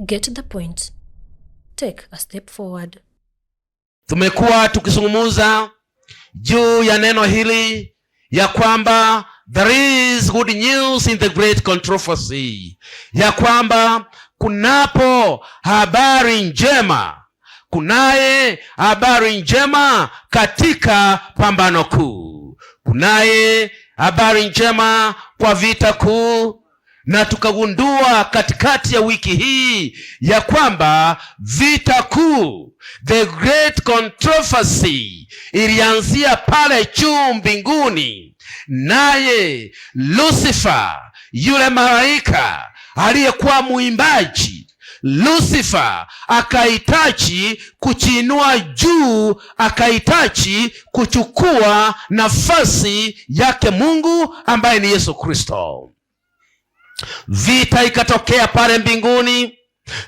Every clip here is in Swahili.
Get the point. Take a step forward. Tumekuwa tukizungumza juu ya neno hili ya kwamba there is good news in the great controversy, ya kwamba kunapo habari njema, kunaye habari njema katika pambano kuu, kunaye habari njema kwa vita kuu. Na tukagundua katikati ya wiki hii ya kwamba vita kuu, the great controversy, ilianzia pale juu mbinguni, naye Lucifer, yule malaika aliyekuwa mwimbaji, Lucifer akahitaji kujiinua juu, akahitaji kuchukua nafasi yake Mungu ambaye ni Yesu Kristo. Vita ikatokea pale mbinguni,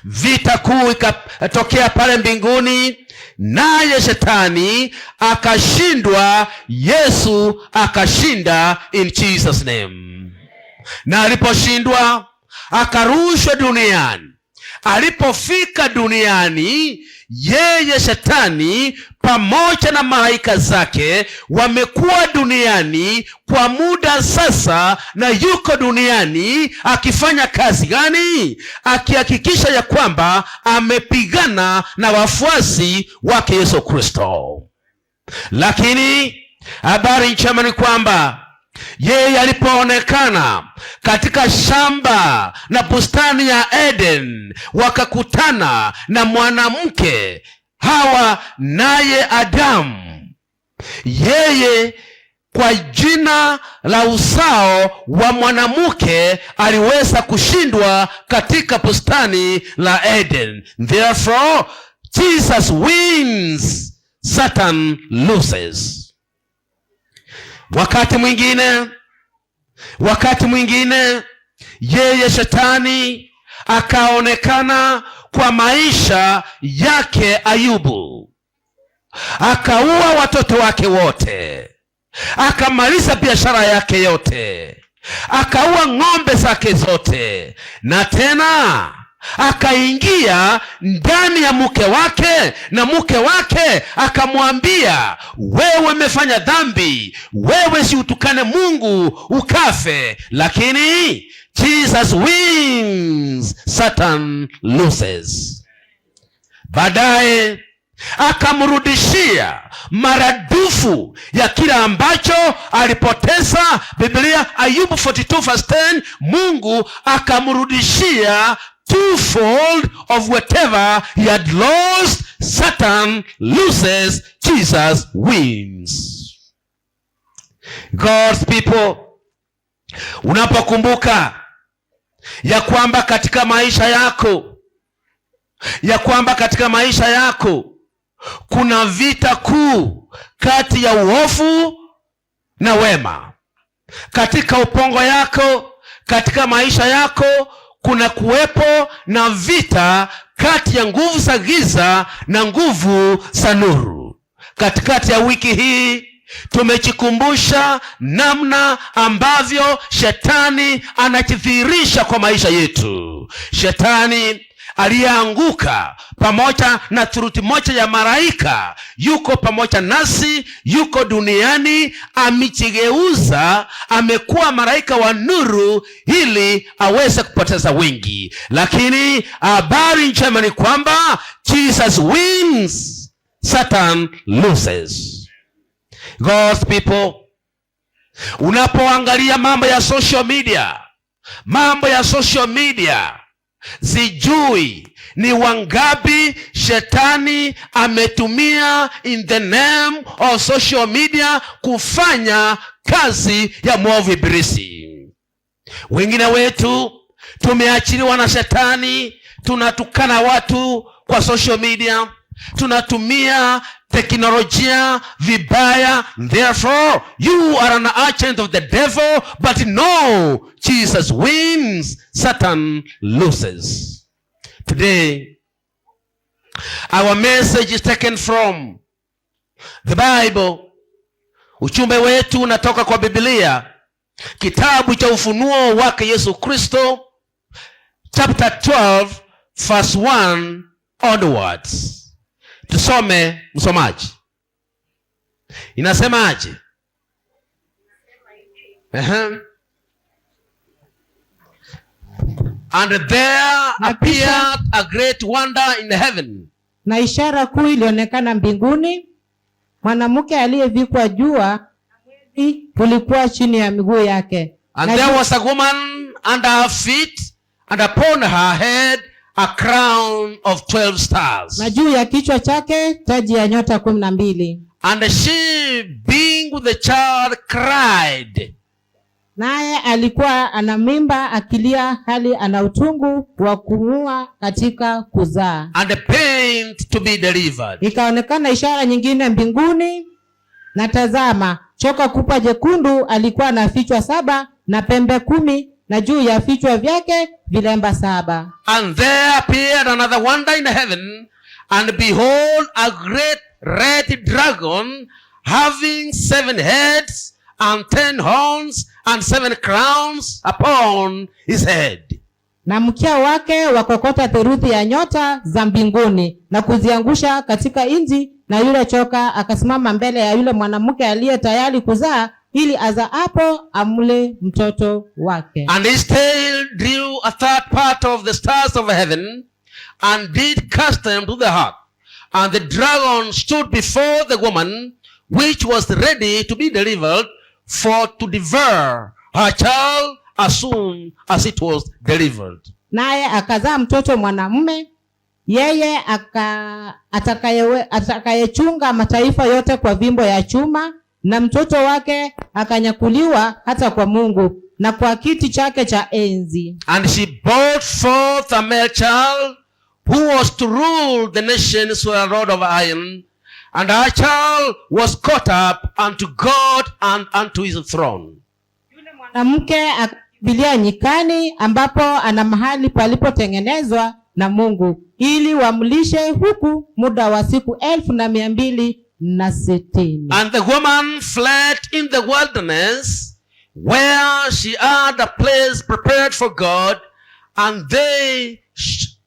vita kuu ikatokea pale mbinguni, naye shetani akashindwa, Yesu akashinda in Jesus name. Na aliposhindwa akarushwa duniani. Alipofika duniani, yeye shetani pamoja na malaika zake wamekuwa duniani kwa muda sasa, na yuko duniani akifanya kazi gani? Akihakikisha ya kwamba amepigana na wafuasi wake Yesu Kristo. Lakini habari njema ni kwamba yeye alipoonekana katika shamba na bustani ya Eden, wakakutana na mwanamke Hawa naye Adamu, yeye kwa jina la uzao wa mwanamke aliweza kushindwa katika bustani la Eden. Therefore Jesus wins, Satan loses. Wakati mwingine yeye shetani akaonekana kwa maisha yake Ayubu, akaua watoto wake wote, akamaliza biashara yake yote, akaua ng'ombe zake zote, na tena akaingia ndani ya mke wake, na mke wake akamwambia, "Wewe umefanya dhambi, wewe si utukane Mungu ukafe." Lakini Jesus wins, Satan loses. Baadaye akamrudishia maradufu ya kile ambacho alipoteza. Biblia, Ayubu 42 verse 10, Mungu akamrudishia twofold of whatever he had lost. Satan loses, Jesus wins. God's people, unapokumbuka ya kwamba katika maisha yako, ya kwamba katika maisha yako kuna vita kuu kati ya uovu na wema. Katika upongo yako, katika maisha yako kuna kuwepo na vita kati ya nguvu za giza na nguvu za nuru. Katikati ya wiki hii tumejikumbusha namna ambavyo shetani anajidhihirisha kwa maisha yetu. Shetani aliyeanguka pamoja na theluthi moja ya malaika yuko pamoja nasi, yuko duniani, amejigeuza, amekuwa malaika wa nuru ili aweze kupoteza wengi. Lakini habari njema ni kwamba Jesus wins, Satan loses. God's people, unapoangalia mambo ya social media, mambo ya social media, sijui ni wangapi shetani ametumia in the name of social media kufanya kazi ya mwovu Ibilisi. Wengine wetu tumeachiliwa na shetani, tunatukana watu kwa social media, tunatumia teknolojia vibaya. Therefore you are an agent of the devil, but no, Jesus wins, Satan loses. Today our message is taken from the Bible. Ujumbe wetu unatoka kwa Biblia, kitabu cha Ufunuo wake Yesu Kristo, chapter 12 verse 1 onwards. Tusome, msomaji. Inasemaje? Ehem. And there Na kisha- appeared a great wonder in heaven. Na ishara kuu ilionekana mbinguni, mwanamke aliyevikwa jua na mwezi ulikuwa chini ya miguu yake, And na there juu- was a woman under her feet, and upon her head a crown of 12 stars. Na juu ya kichwa chake taji ya nyota 12. And she, being with the child, cried, Naye alikuwa ana mimba akilia, hali ana utungu wa kung'ua katika kuzaa. And pained to be delivered. Ikaonekana ishara nyingine mbinguni, na tazama, choka kubwa jekundu alikuwa na vichwa saba na pembe 10, na juu ya vichwa vyake vilemba saba. And there appeared another wonder in heaven, and behold, a great red dragon, having seven heads and 10 horns and seven crowns upon his head. Na mkia wake wakokota theluthi ya nyota za mbinguni na kuziangusha katika nchi, na yule choka akasimama mbele ya yule mwanamke aliye tayari kuzaa, ili azaapo amle mtoto wake. And his tail drew a third part of the stars of heaven and did cast them to the earth. And the dragon stood before the woman which was ready to be delivered, for to devour her child as soon as it was delivered. Naye akazaa mtoto mwanamume, yeye atakayechunga mataifa yote kwa fimbo ya chuma, na mtoto wake akanyakuliwa hata kwa Mungu na kwa kiti chake cha enzi. And she brought forth a male child who was to rule the nations with a rod of iron. And her child was caught up unto God and unto his throne. Mwanamke akakimbilia nyikani, ambapo ana mahali palipotengenezwa na Mungu ili wamlishe huku muda wa siku 1260. And the woman fled in the wilderness, where she had a place prepared for God, and they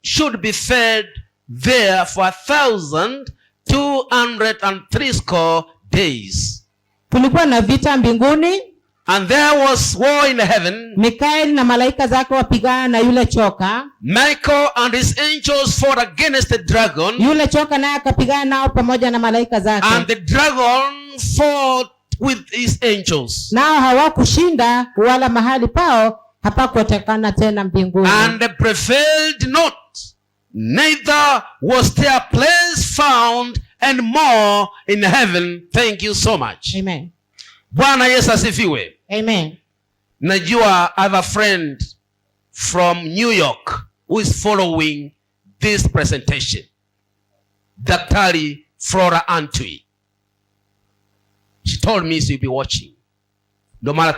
should be fed there for 1260 days. Kulikuwa na vita mbinguni. And there was war in heaven. Mikaeli na malaika zake wapigana na yule choka. Michael and his angels fought against the dragon, Yule choka naye akapigana nao pamoja na malaika zake, and the dragon fought with his angels. Nao hawakushinda, wala mahali pao hapakuonekana tena mbinguni. And they prevailed not, neither was their place found any more in heaven. Thank you so much. Amen. Bwana Yesu asifiwe. Amen. Najua I have a friend from New York who is following this presentation. Daktari Flora Antwi. She told me she'll be watching. Ndio maana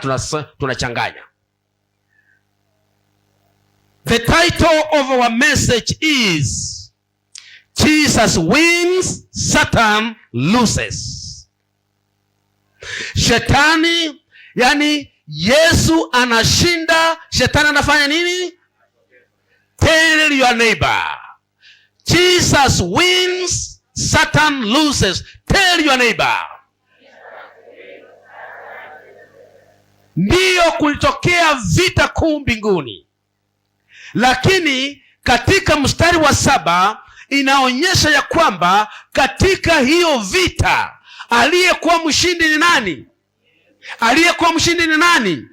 tunachanganya. The title of our message is "Jesus Wins, Satan Loses." Shetani, yani Yesu anashinda, shetani anafanya nini? Tell your neighbor. Jesus wins, Satan loses. Tell your neighbor. Ndiyo, kulitokea vita kuu mbinguni, lakini katika mstari wa 7 inaonyesha ya kwamba katika hiyo vita aliyekuwa mshindi ni nani? Aliyekuwa mshindi ni nani?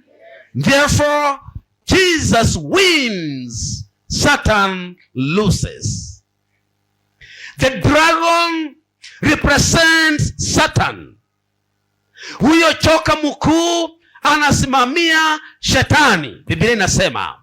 Therefore Jesus wins, Satan loses. The dragon represents Satan. Huyo choka mkuu anasimamia shetani, Biblia inasema.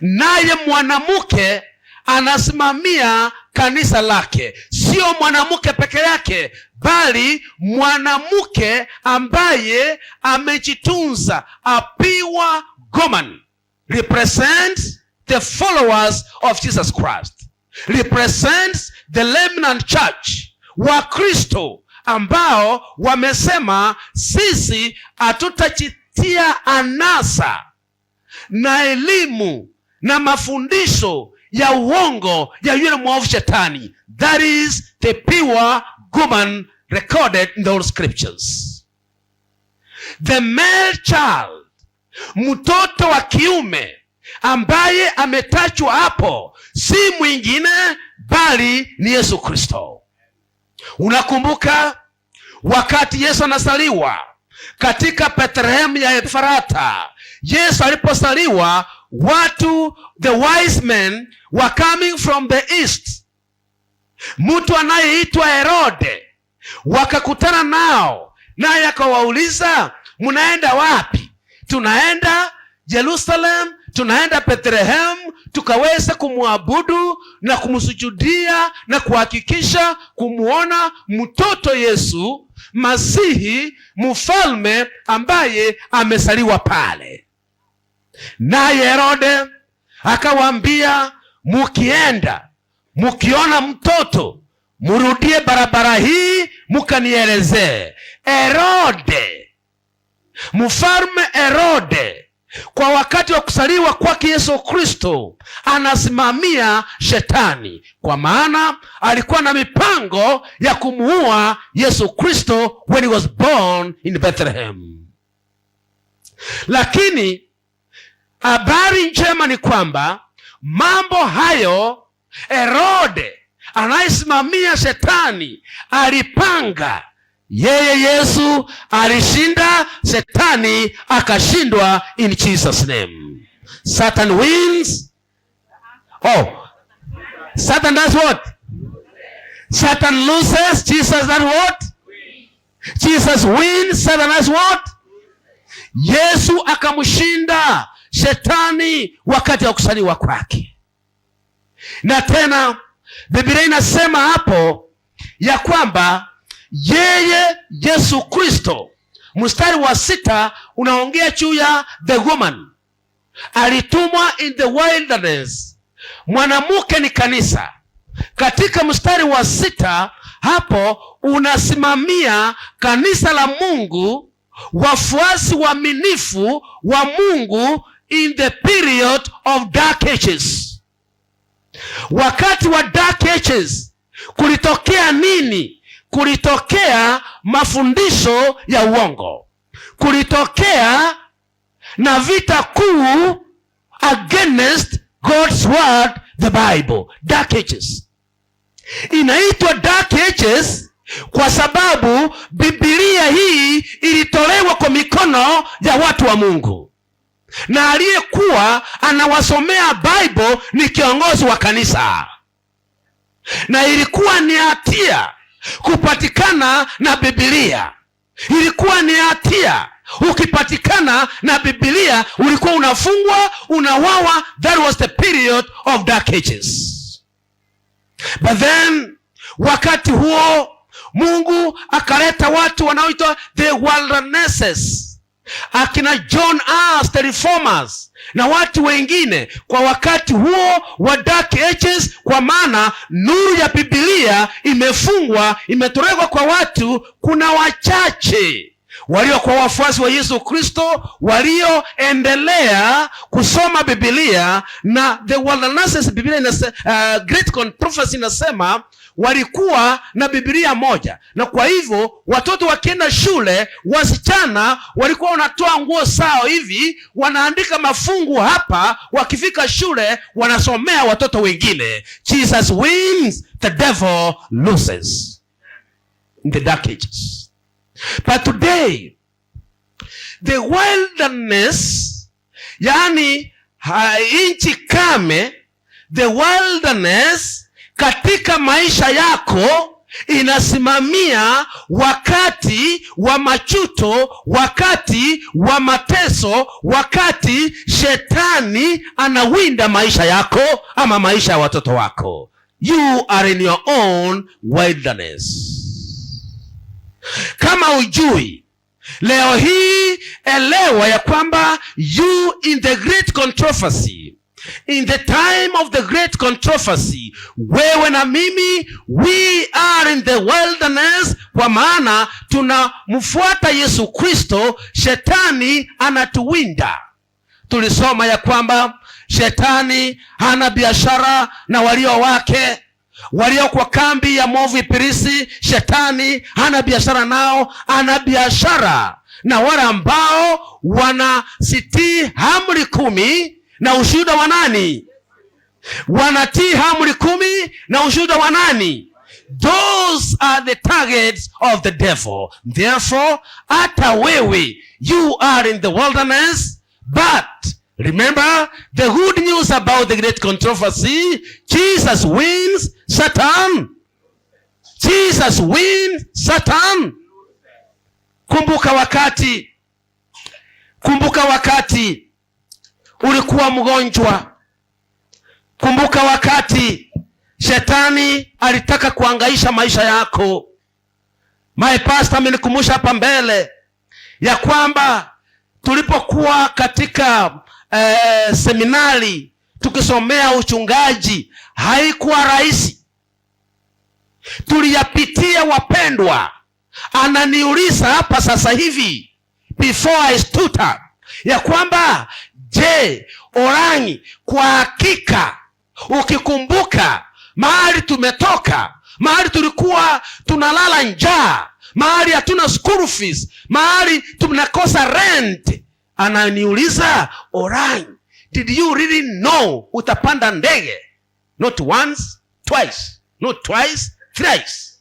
Naye mwanamke anasimamia kanisa lake. Sio mwanamke peke yake, bali mwanamke ambaye amejitunza, a pure woman, represents the followers of Jesus Christ, represents the remnant church, wa Kristo ambao wamesema sisi hatutajitia anasa na elimu na mafundisho. Ya uongo ya yule mwovu Shetani. That is the pure woman recorded in the old scriptures. The male child, mtoto wa kiume ambaye ametajwa hapo si mwingine bali ni Yesu Kristo. Unakumbuka wakati Yesu anazaliwa katika Bethlehem ya Efrata? Yesu alipozaliwa, watu, the wise men, were coming from the east. Mtu anayeitwa Herode wakakutana nao, naye akawauliza, "Mnaenda wapi?" "Tunaenda Jerusalem, tunaenda Bethlehem tukaweza kumwabudu na kumsujudia na kuhakikisha kumwona mtoto Yesu Masihi, mfalme ambaye amezaliwa pale." Naye Herode akawaambia, "Mukienda mukiona mtoto, murudie barabara hii mukanielezee." Herode, mfalme Herode, kwa wakati wa kuzaliwa kwake Yesu Kristo, anasimamia Shetani, kwa maana alikuwa na mipango ya kumuua Yesu Kristo when he was born in Bethlehem. Lakini habari njema ni kwamba mambo hayo Herode anayesimamia Shetani alipanga, yeye Yesu alishinda, Shetani akashindwa in Jesus' name. Satan wins. Oh, Satan does what? Satan loses. Jesus does what? Jesus wins. Satan does what? Yesu akamshinda Shetani wakati wa kuzaliwa kwake. Na tena Biblia inasema hapo ya kwamba yeye Yesu Kristo, mstari wa 6 unaongea juu ya the woman alitumwa in the wilderness. Mwanamke ni kanisa. Katika mstari wa 6 hapo unasimamia kanisa la Mungu, wafuasi waaminifu wa Mungu in the period of dark ages. Wakati wa dark ages kulitokea nini? Kulitokea mafundisho ya uongo, kulitokea na vita kuu against God's word, the Bible. Dark ages inaitwa dark ages kwa sababu Bibilia hii ilitolewa kwa mikono ya watu wa Mungu, na aliyekuwa anawasomea Bible ni kiongozi wa kanisa, na ilikuwa ni hatia kupatikana na Bibilia. Ilikuwa ni hatia ukipatikana na Bibilia, ulikuwa unafungwa, unauawa. That was the period of dark ages. But then wakati huo Mungu akaleta watu wanaoitwa the wildernesses, akina John Huss, the reformers, na watu wengine kwa wakati huo wa dark ages, kwa maana nuru ya Bibilia imefungwa, imetolewa kwa watu. Kuna wachache waliokuwa wafuasi wa Yesu Kristo walioendelea kusoma Bibilia na the wildernesses. Biblia Great Controversy inasema walikuwa na Bibilia moja, na kwa hivyo watoto wakienda shule, wasichana walikuwa wanatoa nguo zao hivi, wanaandika mafungu hapa, wakifika shule wanasomea watoto wengine. Jesus wins, the devil loses in the dark ages. But today the wilderness, yani nchi kame, the wilderness katika maisha yako inasimamia wakati wa majuto, wakati wa mateso, wakati shetani anawinda maisha yako ama maisha ya watoto wako. You are in your own wilderness. Kama ujui, leo hii elewa ya kwamba you in the great controversy, in the time of the great controversy, wewe na mimi, we are in the wilderness, kwa maana tunamfuata Yesu Kristo, shetani anatuwinda. Tulisoma ya kwamba shetani hana biashara na walio wake, walio kwa kambi ya mwovu Ibilisi. Shetani hana biashara nao, ana biashara na wale ambao wanazitii amri 10 na ushuhuda wa nani? Wanatii amri 10 na ushuhuda wa nani? Those are the targets of the devil. Therefore, hata wewe, you are in the wilderness, but remember the good news about the great controversy. Jesus wins Satan. Jesus wins Satan. Kumbuka wakati ulikuwa mgonjwa. Kumbuka wakati shetani alitaka kuangaisha maisha yako. My pastor amenikumbusha hapa mbele ya kwamba tulipokuwa katika seminari tukisomea uchungaji, haikuwa rahisi. Tuliyapitia, wapendwa. Ananiuliza hapa sasa hivi before I stood up ya kwamba, je, Orangi, kwa hakika ukikumbuka mahali tumetoka, mahali tulikuwa tunalala njaa, mahali hatuna school fees, mahali tunakosa rent. Ananiuliza, "Orangi, did you really know utapanda ndege? Not once, twice, not twice, thrice."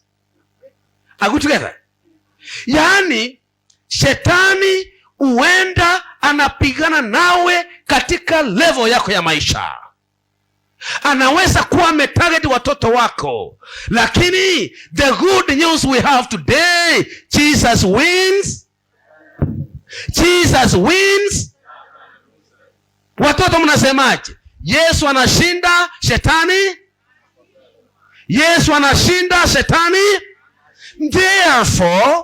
Are we together? Yaani shetani huenda anapigana nawe katika level yako ya maisha. Anaweza kuwa ametarget watoto wako, lakini the good news we have today, Jesus wins. Jesus wins. Watoto mnasemaje? Yesu anashinda shetani. Yesu anashinda shetani. Therefore,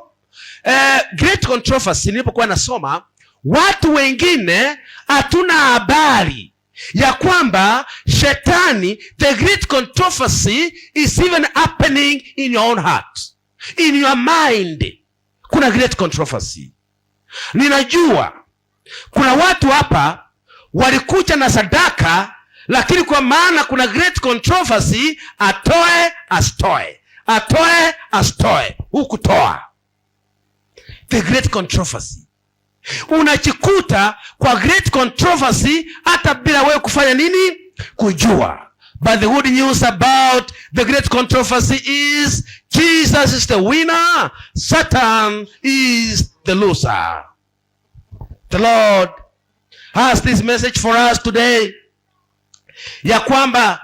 great controversy, nilipokuwa nasoma, watu wengine hatuna habari ya kwamba shetani, the great controversy is even happening in your own heart, in your mind. Kuna great controversy. Ninajua kuna watu hapa walikuja na sadaka, lakini kwa maana kuna great controversy, atoe asitoe, atoe asitoe, hukutoa. The great controversy, unajikuta kwa great controversy hata bila wewe kufanya nini, kujua. But the good news about the great controversy is Jesus is the winner, Satan is the loser. The Lord has this message for us today, ya kwamba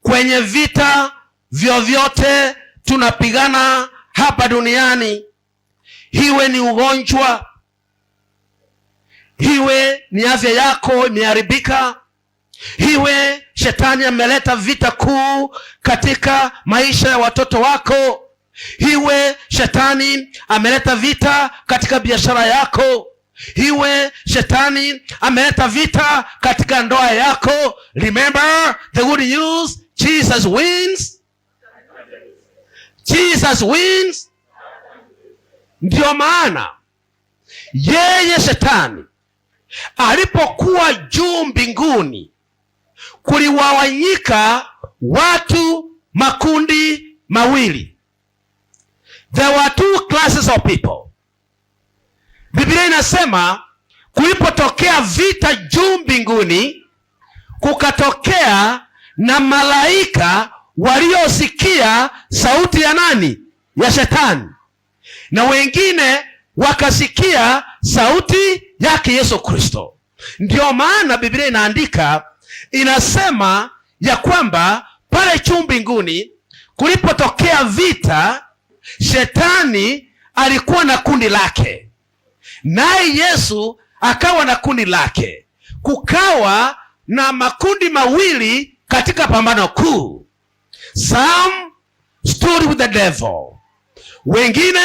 kwenye vita vyovyote tunapigana hapa duniani, iwe ni ugonjwa, iwe ni afya yako imeharibika, iwe shetani ameleta vita kuu katika maisha ya watoto wako, iwe shetani ameleta vita katika biashara yako, iwe shetani ameleta vita katika ndoa yako, remember the good news: Jesus wins. Jesus wins. Ndiyo maana yeye shetani alipokuwa juu mbinguni, kuligawanyika watu makundi mawili. There were two classes of people. Biblia inasema kulipotokea vita juu mbinguni, kukatokea na malaika waliosikia sauti ya nani? Ya shetani, na wengine wakasikia sauti yake Yesu Kristo. Ndiyo maana Biblia inaandika, inasema ya kwamba pale juu mbinguni kulipotokea vita, shetani alikuwa na kundi lake, naye Yesu akawa na kundi lake. Kukawa na makundi mawili katika pambano kuu. Some stood with the devil, wengine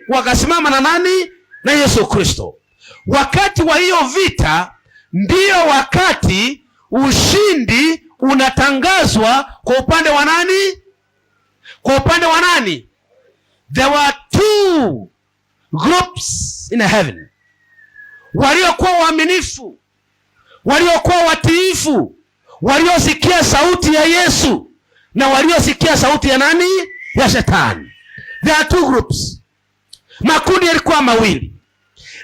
wakasimama na nani? Na Yesu Kristo. Wakati wa hiyo vita ndiyo wakati ushindi unatangazwa kwa upande wa nani? Kwa upande wa nani? There were two groups in heaven. Waliokuwa waaminifu, waliokuwa watiifu, waliosikia sauti ya Yesu na waliosikia sauti ya nani? Ya Shetani. There are two groups. Makundi yalikuwa mawili,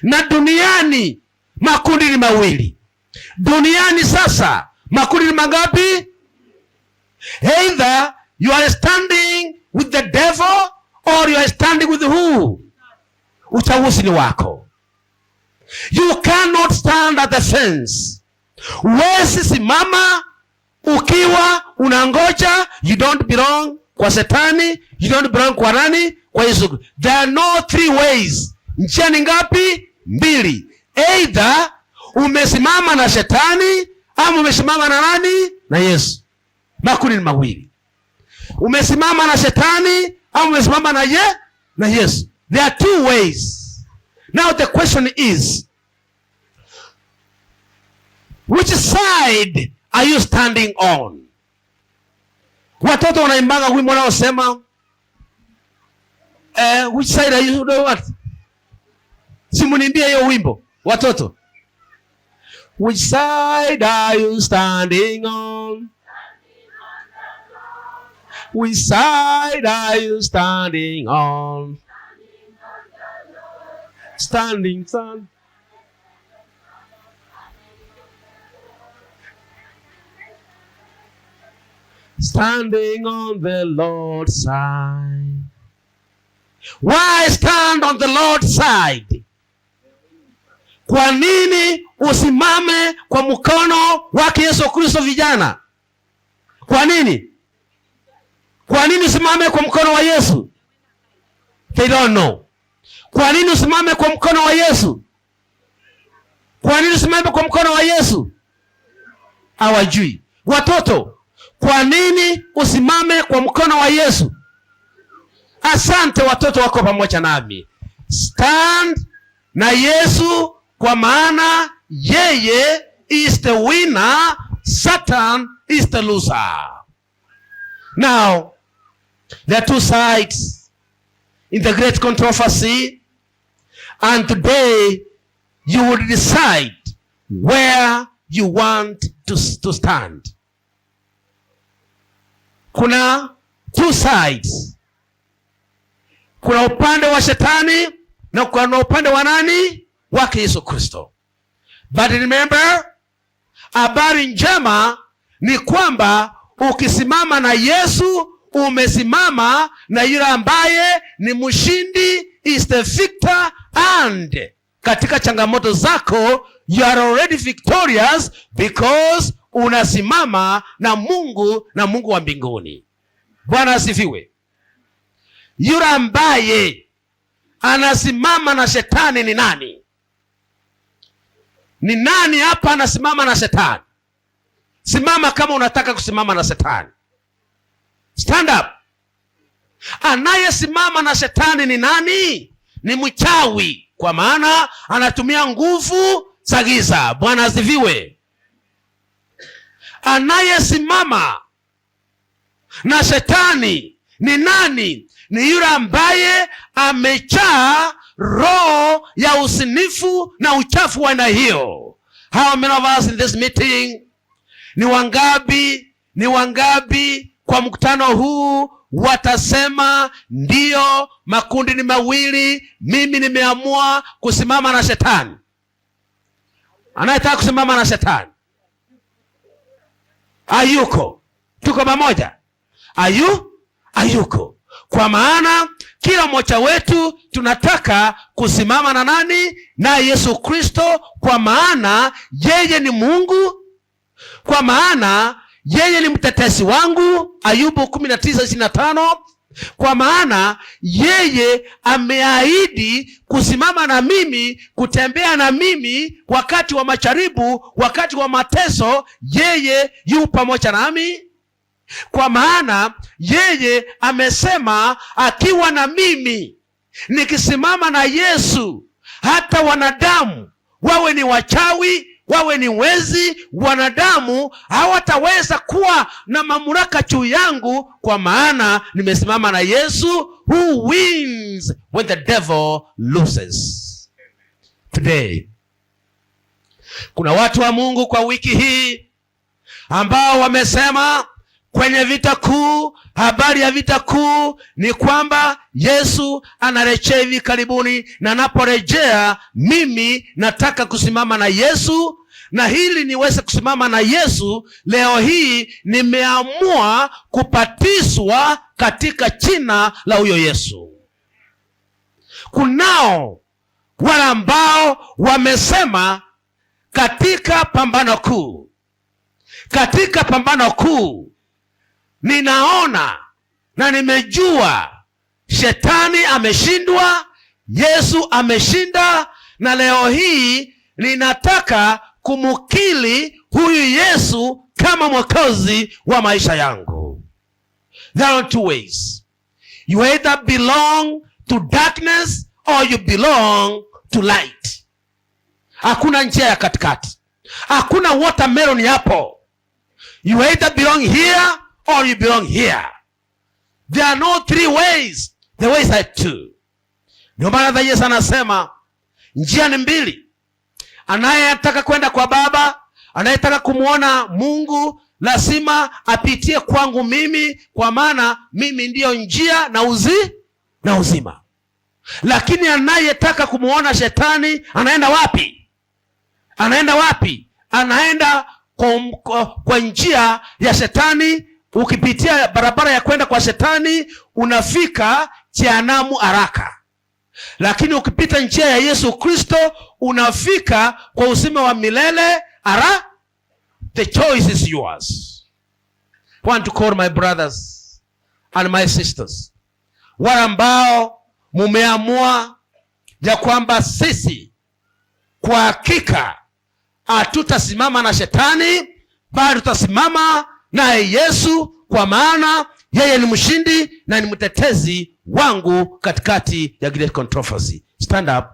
na duniani makundi ni mawili. Duniani sasa makundi ni mangapi? Either you are standing with the devil or you are standing with who? Uchaguzi ni wako. You cannot stand at the fence. Huwezi simama ukiwa unangoja. You don't belong kwa Shetani, you don't belong kwa nani? Kwa Yesu. There are no three ways. Njia ni ngapi? Mbili. Either umesimama na Shetani ama umesimama na nani? Na Yesu. Makundi ni mawili. Umesimama na Shetani ama umesimama na Yesu. There are two ways. Now the question is, which side are you standing on? Watoto wanaimbaga wimbo wanaosema, which side are you, know what? Simuniimbie hiyo wimbo watoto. Which side are you standing on? Which side are you standing on? Standing, stand. Standing on the Lord's side. Why stand on the Lord's side? Kwa nini usimame kwa mkono wake Yesu Kristo, vijana? Kwa nini? Kwa nini usimame kwa mkono wa Yesu? They don't know. Kwa nini usimame kwa mkono wa Yesu? Kwa nini usimame kwa mkono wa Yesu? Hawajui. Watoto, kwa nini usimame kwa mkono wa Yesu? Asante watoto wako pamoja nami. Stand na Yesu kwa maana yeye is the winner, Satan is the loser. Now, there are two sides in the great controversy, and today you will decide where you want to stand. Kuna two sides. Kuna upande wa Shetani na kuna upande wa nani? Wake Yesu Kristo. But remember, habari njema ni kwamba ukisimama na Yesu umesimama na yule ambaye ni mshindi, is the victor, and katika changamoto zako you are already victorious because unasimama na Mungu, na Mungu wa mbinguni. Bwana asifiwe. Yule ambaye anasimama na Shetani ni nani? Ni nani hapa anasimama na Shetani? Simama kama unataka kusimama na Shetani. Stand up. Anayesimama na Shetani ni nani? Ni mchawi, kwa maana anatumia nguvu za giza. Bwana asifiwe. Anayesimama na Shetani ni nani? Ni yule ambaye amejaa roho ya usinifu na uchafu wa aina hiyo. How many of us in this meeting? Ni wangapi? Ni wangapi kwa mkutano huu watasema ndio, makundi ni mawili, mimi nimeamua kusimama na Shetani? Anayetaka kusimama na Shetani hayuko. Tuko pamoja? Hayuko. Kwa maana kila mmoja wetu tunataka kusimama na nani? Na Yesu Kristo, kwa maana yeye ni Mungu, kwa maana yeye ni mtetezi wangu, Ayubu 19:25. Kwa maana yeye ameahidi kusimama na mimi, kutembea na mimi wakati wa majaribu, wakati wa mateso, yeye yu pamoja nami. Kwa maana yeye amesema akiwa na mimi, nikisimama na Yesu, hata wanadamu wawe ni wachawi, wawe ni wezi, wanadamu hawataweza kuwa na mamlaka juu yangu, kwa maana nimesimama na Yesu who wins when the devil loses. Today, Kuna watu wa Mungu kwa wiki hii ambao wamesema kwenye vita kuu, habari ya vita kuu ni kwamba Yesu anarejea hivi karibuni, na anaporejea mimi nataka kusimama na Yesu, na hili niweze kusimama na Yesu, leo hii nimeamua kubatizwa katika jina la huyo Yesu. Kunao wale ambao wamesema katika pambano kuu, katika pambano kuu ninaona na nimejua shetani ameshindwa, Yesu ameshinda, na leo hii ninataka kumukili huyu Yesu kama mwokozi wa maisha yangu. There are two ways. You either belong to darkness or you belong to light. Hakuna njia ya katikati. Hakuna watermelon hapo. You either belong here or you belong here. There are no three ways. The ways are two. Ndio maana Yesu anasema njia ni mbili. Anayetaka kwenda kwa Baba, anayetaka kumwona Mungu lazima apitie kwangu mimi, kwa maana mimi ndiyo njia na na uzima. Lakini anayetaka kumwona shetani anaenda wapi? Anaenda wapi? Anaenda kwa njia ya shetani. Ukipitia barabara ya kwenda kwa shetani unafika jehanamu haraka, lakini ukipita njia ya Yesu Kristo unafika kwa uzima wa milele ara. The choice is yours. I want to call my brothers and my sisters, wale ambao mumeamua ya kwamba sisi kwa hakika hatutasimama na shetani, bali tutasimama naye Yesu, kwa maana yeye ni mshindi na ni mtetezi wangu katikati ya great controversy. Stand up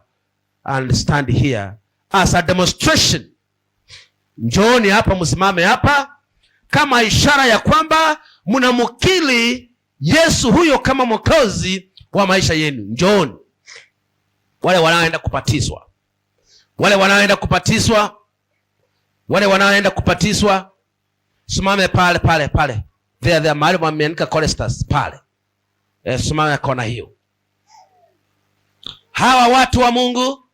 and stand here as a demonstration. Njooni hapa, msimame hapa kama ishara ya kwamba mnamkiri Yesu huyo kama mwokozi wa maisha yenu. Njooni wale wanaoenda kubatizwa, wale wanaoenda kubatizwa, wale wanaoenda kubatizwa, simame pale pale pale, there there, mahali wameandika choristers pale. Simame kona hiyo. Hawa watu wa Mungu,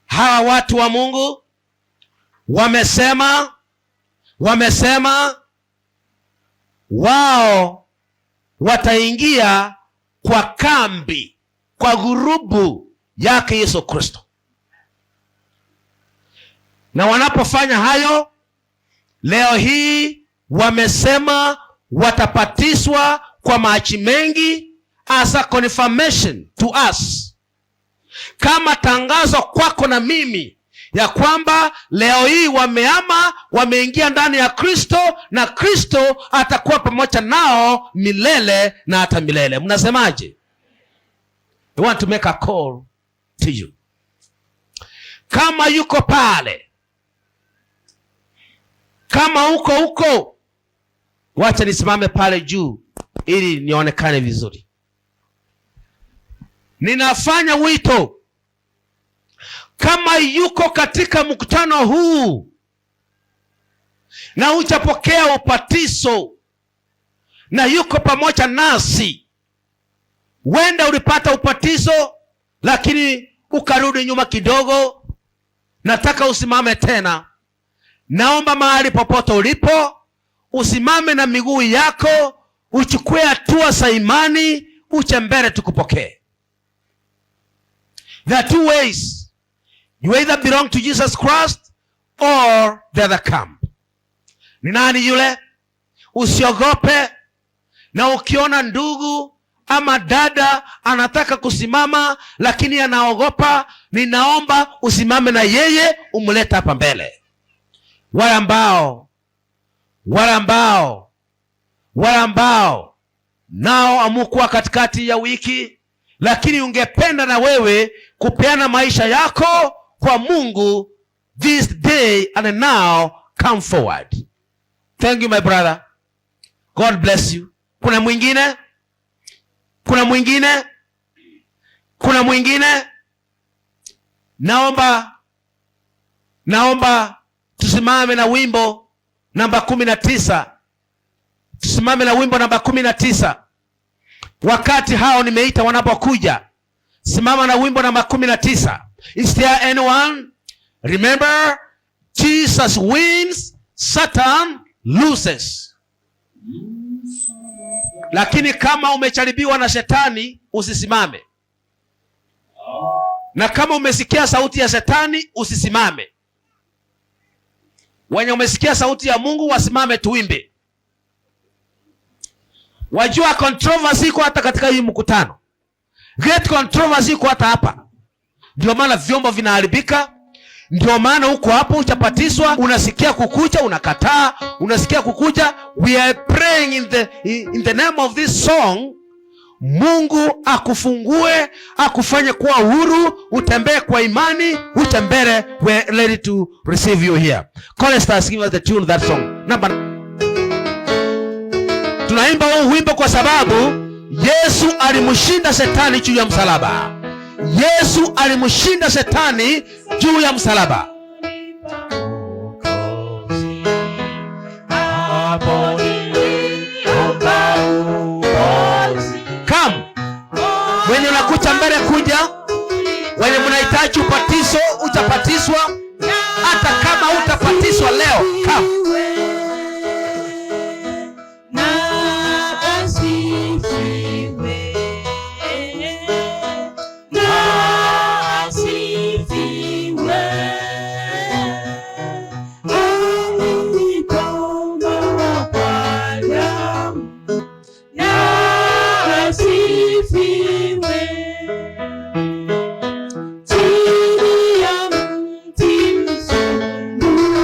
hawa watu wa Mungu wamesema wao wataingia kwa kambi, kwa gurubu yake Yesu Kristo. Na wanapofanya hayo, leo hii wamesema watabatizwa kwa maji mengi as a confirmation to us, kama tangazo kwako na mimi ya kwamba leo hii wameama, wameingia ndani ya Kristo na Kristo atakuwa pamoja nao milele na hata milele. Mnasemaje? I want to make a call to you. Kama yuko pale, kama uko huko, wacha nisimame pale juu ili nionekane vizuri. Ninafanya wito, kama yuko katika mkutano huu na hujapokea ubatizo na yuko pamoja nasi, wenda ulipata ubatizo lakini ukarudi nyuma kidogo, nataka usimame tena. Naomba mahali popote ulipo usimame na miguu yako, uchukue hatua za imani, uje mbele tukupokee. There are two ways. You either belong to Jesus Christ or the other camp. Ni nani yule? Usiogope. Na ukiona ndugu ama dada anataka kusimama lakini anaogopa, ninaomba usimame na yeye umlete hapa mbele. Wale ambao, wale ambao, wale ambao nao amukuwa katikati ya wiki, lakini ungependa na wewe kupeana maisha yako kwa Mungu this day and now, come forward. Thank you, my brother. God bless you. Kuna mwingine? Kuna mwingine? Kuna mwingine? Naomba Naomba tusimame na wimbo namba 19. Tusimame na wimbo namba 19. Wakati hao nimeita wanapokuja, simama na wimbo namba 19. Is there anyone? Remember, Jesus wins, Satan loses. Lakini kama umejaribiwa na shetani, usisimame. Na kama umesikia sauti ya shetani, usisimame. Wenye umesikia sauti ya Mungu wasimame tuimbe. Wajua controversy iko hata katika hii mkutano. Great controversy iko hata hapa. Ndio maana vyombo vinaharibika. Ndio maana huko hapo uchapatiswa, unasikia kukuja, unakataa, unasikia kukuja. We are praying in the name of this song. Mungu akufungue, akufanye kuwa huru, utembee kwa imani, utembele. We're ready to receive you here. Choristers, give us the tune of that song. Number. Tunaimba huu wimbo kwa sababu Yesu alimshinda shetani juu ya msalaba. Yesu alimshinda shetani juu ya msalaba. Hapo niliomba ukombozi. Come. Wenye unakuja mbele kuja, wenye mnahitaji ubatizo utabatizwa, hata kama utabatizwa leo, come. Na asifiwe. Na asifiwe. Alinikomboa kwa damu. Na asifiwe. Chini ya mti msumbufu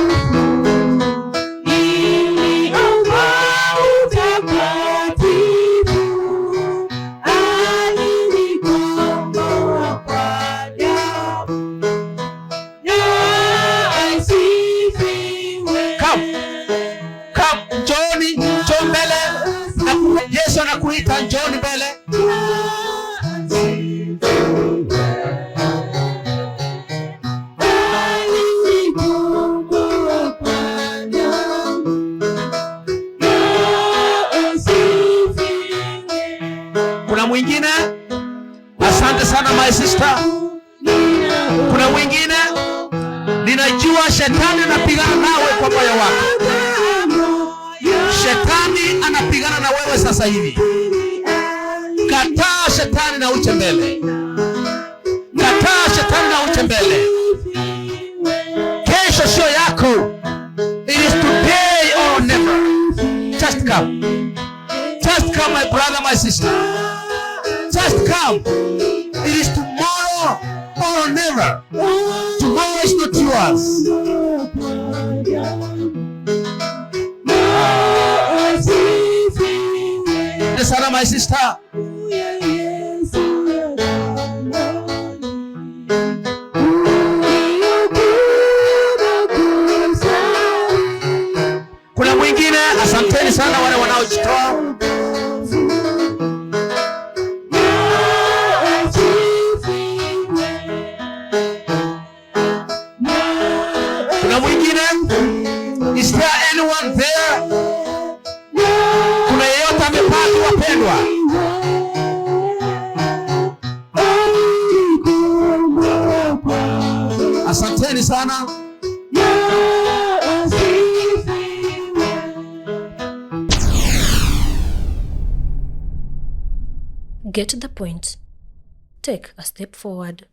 niliomba utakatifu, alinikomboa kwa damu. Na asifiwe. Come. Come, njooni, njoo mbele. Yesu anakuita, njooni mbele. Na asifiwe. Alinikomboa kwa damu. Na asifiwe. Kuna mwingine? Asante sana, my sister. Kuna mwingine? Ninajua shetani anapigana nawe kwa moyo wako. Shetani anapigana na wewe sasa hivi. Kataa shetani na uje mbele. Kataa shetani na uje mbele. Kesho sio yako. It is today or never. Just come. Just come, my brother, my sister. Just come. It is tomorrow or never. Tomorrow is not yours. Asante sana, my sister. Kuna mwingine? Asanteni sana wale wanaojitoa. Kuna mwingine? Is there anyone there? Kuna yeyote amepata, wapendwa? Asanteni sana. Get the point. Take a step forward.